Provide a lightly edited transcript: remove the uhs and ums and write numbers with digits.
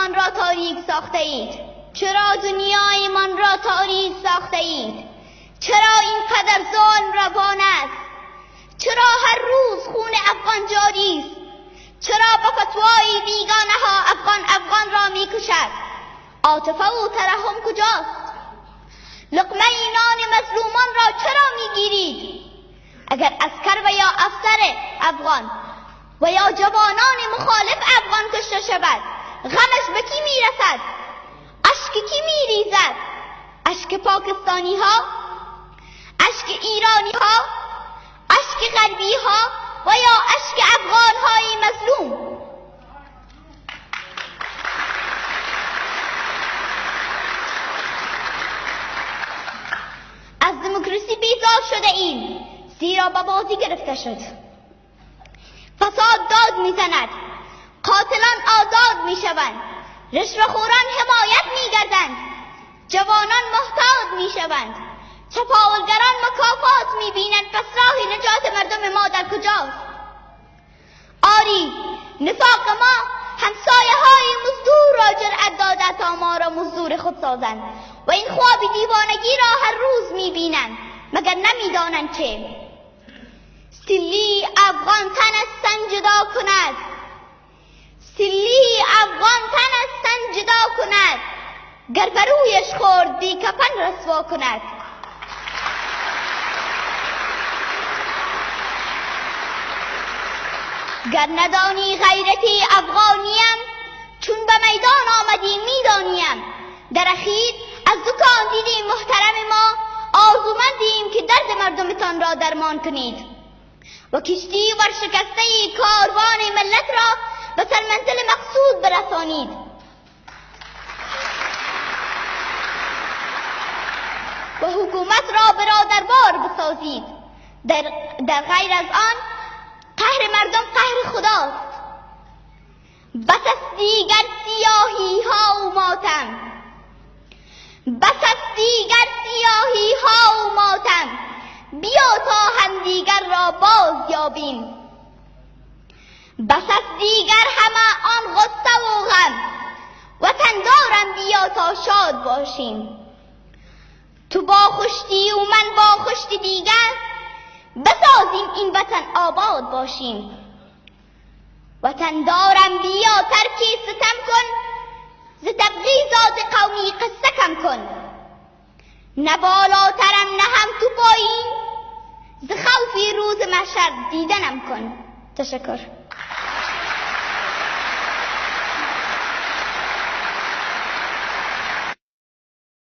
دنیایمان را تاریک ساخته اید؟ چرا دنیایمان را تاریک ساخته اید؟ چرا اینقدر ظلم روان است؟ چرا هر روز خون افغان جاری است؟ چرا با فتوای بیگانه ها افغان افغان را میکشد؟ عاطفه و ترحم کجاست؟ لقمه نان مظلومان را چرا میگیرید؟ اگر عسکر و یا افسر افغان و یا جوانان مخالف افغان کشته شود، غمش به کی میرسد؟ اشک کی میریزد؟ اشک پاکستانی ها، اشک ایرانی ها، اشک غربی ها و یا اشک افغان های مظلوم؟ از دموکراسی بیزار شده ایم، زیرا به بازی گرفته شد. فساد داد میزند، قاتلان آزاد میشوند، رشوه‌خوران حمایت میگردند، جوانان محتاط میشوند، چپاولگران مکافات میبینند. پس راه نجات مردم ما در کجاست؟ آری، نفاق ما همسایه های مزدور را جرأت داده تا ما را مزدور خود سازند و این خواب دیوانگی را هر روز میبینند. مگر نمیدانند که سلی افغان تن از تن جدا کند، سلی افغان تن از تن جدا کند، گر برویش خورد بی کفن رسوا کند. گر ندانی غیرتی افغانیم، چون به میدان آمدی میدانیم. در اخیر از دو کاندید محترم ما آرزومندیم که درد مردمتان را درمان کنید و کشتی ورشکسته کاروان ملت را به سرمنزل مقصود برسانید. و حکومت را برادربار بسازید. در غیر از آن قهر مردم قهر خداست. بس است دیگر سیاهی ها و ماتم، بس است دیگر سیاهی ها و ماتم، بیا تا همدیگر را باز یابیم. بس است دیگر همه آن غصه و غم، وطن دارم بیا تا شاد باشیم. تو با خشتی و من با خشتی دیگر، بسازیم این وطن آباد باشیم. وطن دارم بیا ترکی ستم کن، ز تبغیضات قومی قصه کم کن. نه بالاترم نه هم تو پایین، ز خوفی روز محشر دیدنم کن. تشکر.